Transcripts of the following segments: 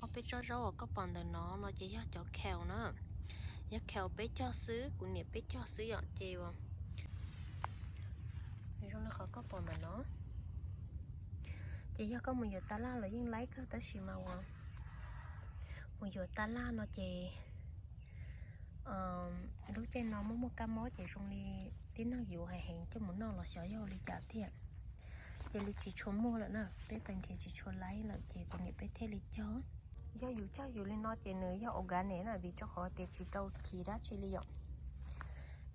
Ob peb tsob zaub uas koj pom ntawm no no ces yog cov kale na. Yog kale peb cog xwb, kuv niam peb cog xwb yom, ces zoo li qhov koj pom ntawm no. Ces yog koj mus yuav tas laj los yeej laib kawg, tab sis mas uas mus yuav tas laj no ces lub caij no muaj muaj kab mob ces zoo li tib neeg yuav heev heev coj mus noj los xyov yog ua li cas thiab. Ces li tsis tshua muaj lawm na, peb pes nrhiav tsis tshua laib lawm ces kuv niam peb thiaj li cog. Yog yus cog yus li no ces nws yog organic na, vim rau qhov tias tsis rau chiv dab tsi li yom.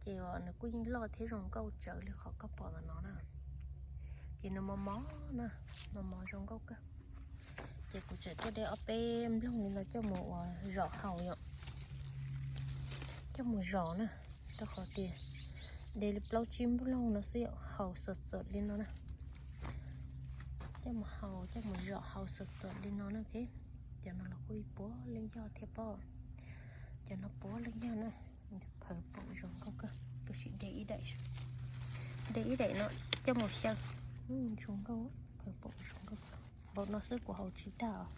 Ces nws kuj yeej loj thiab zoo nkauj tsawv li qhov koj pom ntawm no na. Ces nws mos mos na, mos mos zoo nkauj kawg. Ces kuv tseem tuaj de ob peb nplooj li no coj mus ua zom haus yom. Coj mus zom na, rau qhov tias de li plaub tsib nplooj no xwb yom, haus xom xom li no na. Coj mus haus, coj mus zom haus xom xom li no na. Cov no los kuj puav leej yog thiab pob. Cov no puav leej yog na. Phaws pom zoo nkauj kawg, tab sis de ib daim, de ib daim no coj mus xyaw. Zoo nkauj, phaws pom zoo nkauj. Npaum no xwb kuv haus tsis tag os.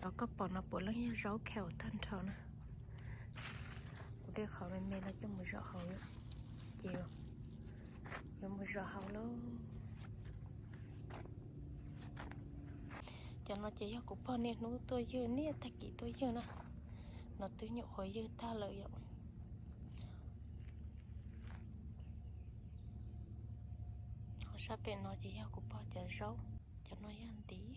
Cov koj pom no puav leej yog zaub kale tag nrho na. Kuv de qhov me me no coj mus zom haus, ces yuav mus zom haus lauj. Cov no ces yog kuv pog niaj hnub tuaj ywg, niaj tag kis tuaj ywg na. No twb nyuam qhuav ywg tag lawm yom. Ho sab pem no ces yog kuv pog cov zaub, cov no yog ntiv.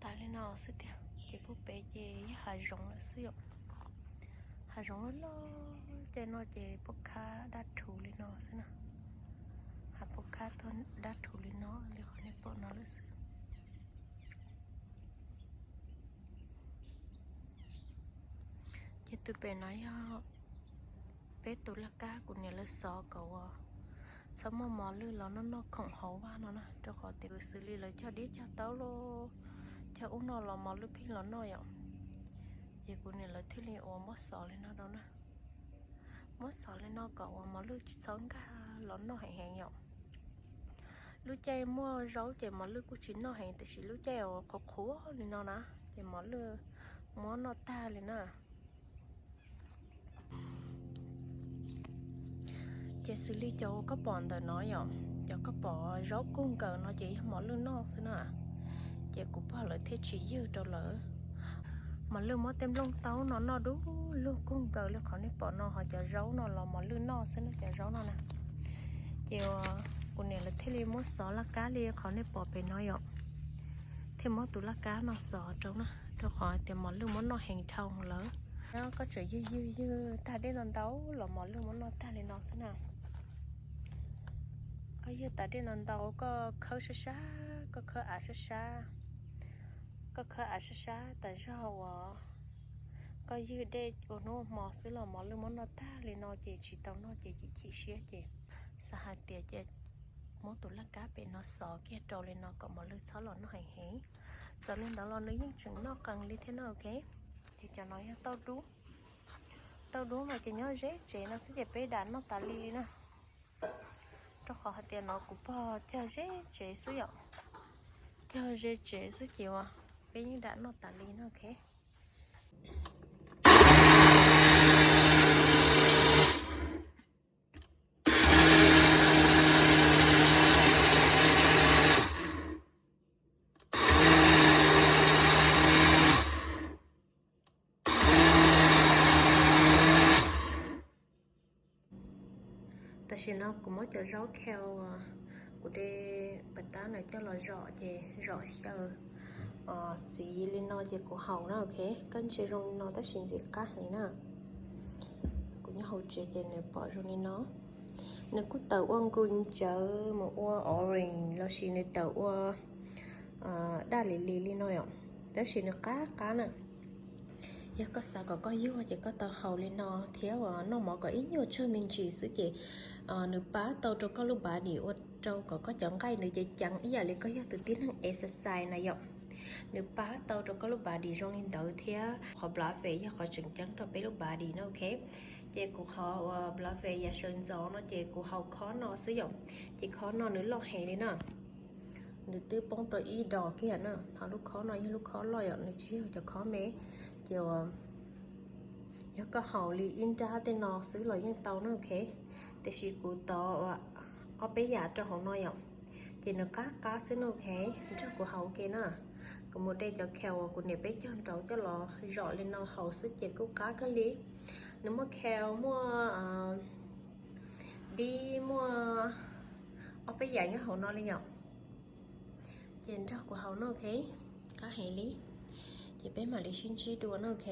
Tas li no xwb tiag, ces pub pem ces yog hav zoov lawm xwb yom. Hav zoov loj loj, caij no ces pub khab dab rhuv li no xwb na. Hav pub khab tuag dab rhuv li no, li qhov nej pom no lawm xwb. Ces tus pem no yog peb tus laj kab kuv niam lawv xov kom uas txhob muaj mos lwj los noj noj khoom hauv vaj no na, rau qhov tias xws li lawv cog dib cog taub los cog ub no los mos lwj pheej los noj yom. Ces kuv niam lawv thiaj li uas muab xov li no rau na. Muab xov li no kom uas mos lwj tsis txhob nkag los noj heev heev yom. Lub caij muaj zaub ces mos lwj kuj tsis noj heev, tiam sis lub caij uas qhuav qhuav li no na, ces mos lwj muab noj tag li na. Ces xws li cov uas koj pom ntawm no yom, cov koj pom zaub kug nkaws no ces yog mos lwj noj xwb na. Ces kuv pog lawv thiaj tsis ywg rau lawv. Mos lwj muab tej nplooj taub no noj dub lug kug nkaws li qhov nej pom no, ho cov zaub no los mos lwj noj xwb na, cov zaub no na. Ces kuv niam lawv thiaj li muab xov laj kab li qhov nej pom pem no yom. Thiaj muab tus laj kab no xov rau na, rau qhov tias mos lwj muab noj heev dhau lawm. Koj tseem ywg ywg ywg tag dej ntau ntau los mos lwj muab noj tag li no xwb na. Koj ywg tas dej ntau ntau, koj khawb sab sab, koj khawb av sab sab, koj khawb av sab sab tas zog uas koj ywg dej ua hnub ua hmo xwb los mos lwj muab noj tag li no ces tsis tau noj ces chim chim siab ces xav hais tias ces muab tus laj kab pem no xov kiag rau li no kom mos lwj txhob los noj heev heev. Txawm li ntawd los nws yeej tseem noj qees li thiab na, ok. Ces cov no yog tauj dub. Tauj dub mas ces nyob ze tsev no xwb ces peb dam noj tas li li na. Rau qhov hais tias no kuv pog cog ze tsev xwb yom. Cog ze tsev xwb ces uas peb yeej dam noj tas li na, ok. Tam sim no kuv muab cov zaub kale uas kuv de pas tab na coj los zom ces zom xyaw txiv li no ces kuv haus na, ok. Koj ntsia zoo li no tab sis ntxim qab heev na. Kuv nyob hauv tsev ces nws pom zoo li no. Nws kuj tawm ua green tsawv mus ua orange lossis nws tawm ua daj lis lis li no yom, tab sis nws qab qab na. Yog koj xav kom koj yuag ces koj tau haus li no thiab uas noj mov kom ib nyuag tsawg me ntsis xwb ces nws pab tau rau koj lub body ua rau kom koj cov nqaij nws ceev ceev ib yam li koj yog tus tib neeg exercise na yom. Nws pab tau rau koj lub body zoo li ntawd thiab qhov Blauweg yog qhov tseem ceeb rau peb lub body na, ok. Ces kuv qhov uas Blauweg yav sawv ntxov no ces kuv haus khob no xwb yom. Ces khob no nws loj heev li na. Nws twb poob rau ib dos kiag na. Ho lub khob no yog lub khob loj yom, nws tsis yog cov khob me. Ces yog koj haus li ib nrab tej no xwb los yeej tau na, ok. Tiam sis kuv tov ob peb yam rau hauv no yom, ces nws qab qab xwb na, ok. Nrog kuv haus ua ke na. Kuv mus de cov khees uas kuv niam peb cog nraud coj los zom li no haus xwb ces kuj qab kawg li. Nws muaj khees, muaj dib, muaj ob peb yam nyob hauv no li yom. Ces nrog kuv haus na, ok. Qab heev li. Ces peb mam li sib ntsib dua na, ok.